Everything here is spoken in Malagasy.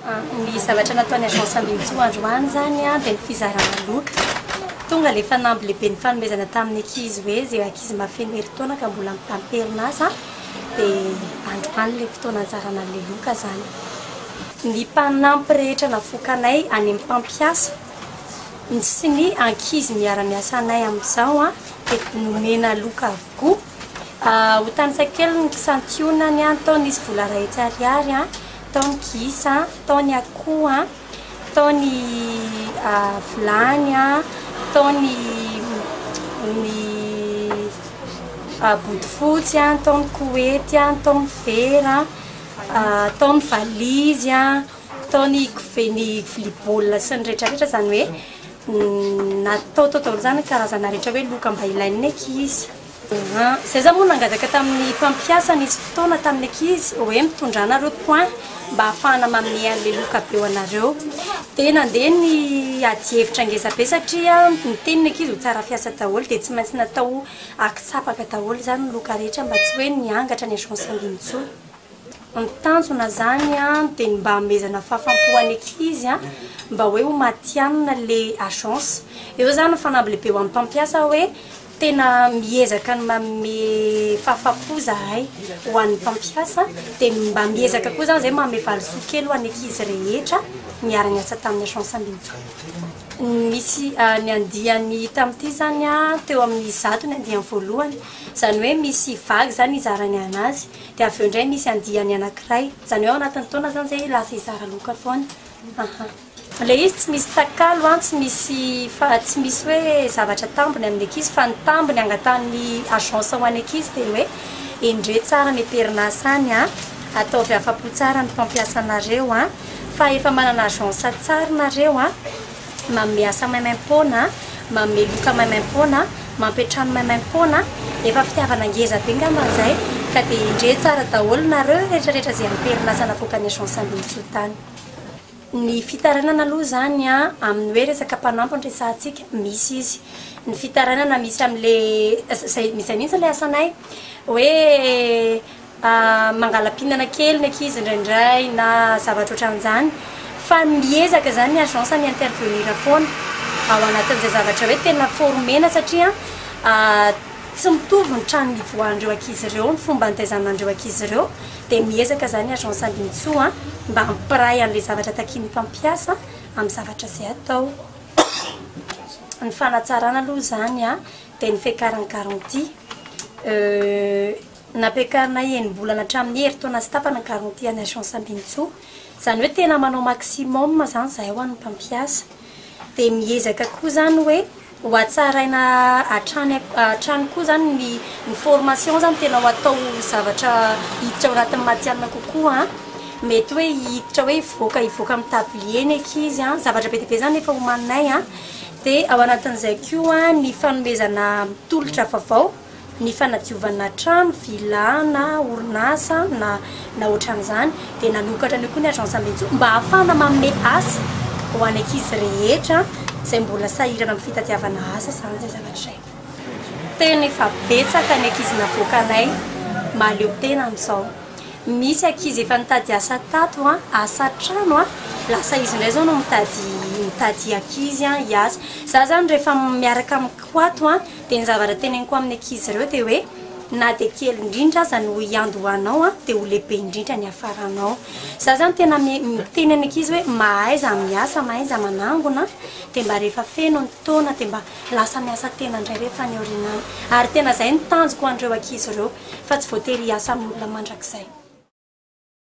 Ny zavatra nataon'ny agence Ambinintsoa androany izany dia ny fizarana loka. Tonga ilay fanamby lehibe nifanomezana tamin'ny ankizy hoe izay ankizy mahafeno herintaona ka mbola am-perinasa dia androany ilay fotoana nizarana an'ilay loka izany. Ny mpanampy rehetra navoakanay any amin'ny mpampiasa sy ny ankizy miara-miasa anay amin'izao dia nomena loka avokoa. Ho tanisaiko kely ny santionany, tao nisy vola 100 ariary, tao ny gisa, tao ny akoho, tao ny vilany, tao ny ny bodofotsy, tao ny koety, tao ny vera, tao ny valizy, tao ny kofe- ny vilia baolina sy ny rehetrarehetra, izany hoe natao tao daholo izany ny karazana rehetra hoe loka mba ilain'ny ankizy. Zay za moa nangataka tamin'ny mpampiasa nisy fotoana tamin'ny ankizy hoe mitondrà nareo point mba ahafahana manome an'le loka be ho anareo. Dia nandeha ny adihevitra ngeza be satria niteny ny ankizy ho tsara fiasa daholo dia tsy maintsy natao akitsapaka daholo izany ny loka rehetra mba tsy hoe niangatra ny agence Ambinintsoa. Ny tanjona izany dia ny mba hanomezana fahafampo an'ny ankizy mba hoe ho matihanina le agence. Eo izany ny fanamby lehibe ho an'ny mpampiasa hoe Tena miezaka ny manome fahafapo zahay ho an'ny mpampiasa dia mba miezaka koa zany zay manome valisoa kely ho an'ny ankizy rehetra niara-niasa tamin'ny agence Ambinintsoa. Nisy ny andiany tamin'ity zany teo amin'ny 100 ny andiany voalohany, izany hoe misy vague zany hizarany anazy dia avy eo indray misy andiany anankiray, izany hoe ao anatin'ny taona zany zay lasa hizara loka foana. Aha. Ilay izy tsy misy takalo an, tsy misy fa tsy misy hoe zavatra tambiny amin'ny ankizy fa ny tambiny angatahan'ny agence ho an'ny ankizy dia ny hoe endrey tsara ny am-perinasa any an, ataovy afa-po tsara ny mpampiasa anareo an, fa efa manana agence tsara nareo an, manome asa maimaim-poana, manome loka maimaim-poana, mampiantrano maimaim-poana, efa fitiavana ngeza be ngamba izay ka dia endrey tsara daholo nareo rehetra rehetra izay am-perinasa navoakan'ny agence Ambinintsoa tany. Ny fitarainana aloha izany an, amin'ny hoe resaka mpanampy no resahantsika, misy izy. Ny fitarainana misy amin'le, izay izay mihitsy ilay asanay, hoe mangala-pihinana kely ny ankizy indraindray na zavatra ohatran'izany, fa miezaka izany ny agence mi-intervenir foana ao anatin'izay zavatra hoe tena former-na satria tsy mitovy ny trano nivoahan'ireo ankizy ireo, ny fomba nitaizana an'ireo ankizy ireo. Dia miezaka izany agence Ambinintsoa mba hampiray an'ilay zavatra takian'ny mpampiasa amin'ny zavatra izay atao. Ny fanatsarana aloha izany dia ny fiakaran'ny garantie. Nampiakarinay enim-bolana hatramin'ny herintaona sy tapany ny garantie an'ny agence Ambinintsoa. Izany hoe tena manao maximum izany izahay ho an'ny mpampiasa. Dia miezaka koa izany hoe Ho hatsaraina hatrany hatrany koa izany ny ny formation izany tena ho atao zavatra hiditra ao anatin'ny matihanina kokoa an, mety hoe hiditra hoe hivoaka hivoaka amin'ny tablier ny ankizy an, zavatra be dia be izany efa omaninay an, dia ao anatin'izay koa ny fanomezana tolotra vaovao. ny fanadiovana trano, villa na orinasa na na ohatran'izany dia nanokatra an'io koa ny agence Ambinintsoa mba hahafahana manome asa ho an'ny ankizy rehetra izay mbola sahirana amin'ny fitadiavana asa izany izay zavatra izay. Tena efa betsaka ny ankizy navoakanay mahaleo tena amin'izao. Misy ankizy efa nitady asa tato an, asa trano an, lasa izy indray izao no mitady mitady ankizy an hiasa. Za zany rehefa miaraka amiko ato an Dia ny zavatra teneniko amin'ny ankizy ireo dia hoe na dia kely indrindra aza no hiandohanao dia ho lehibe indrindra ny hiafaranao. Za zany tena miteny amin'ny ankizy hoe mahaiza miasa, mahaiza manangona dia mba rehefa feno ny taona dia mba lasa miasa tena indray rehefa any aoriana any. Ary tena izay no tanjoko ho an'ireo ankizy ireo fa tsy voatery hiasa amin'olona mandrakizay.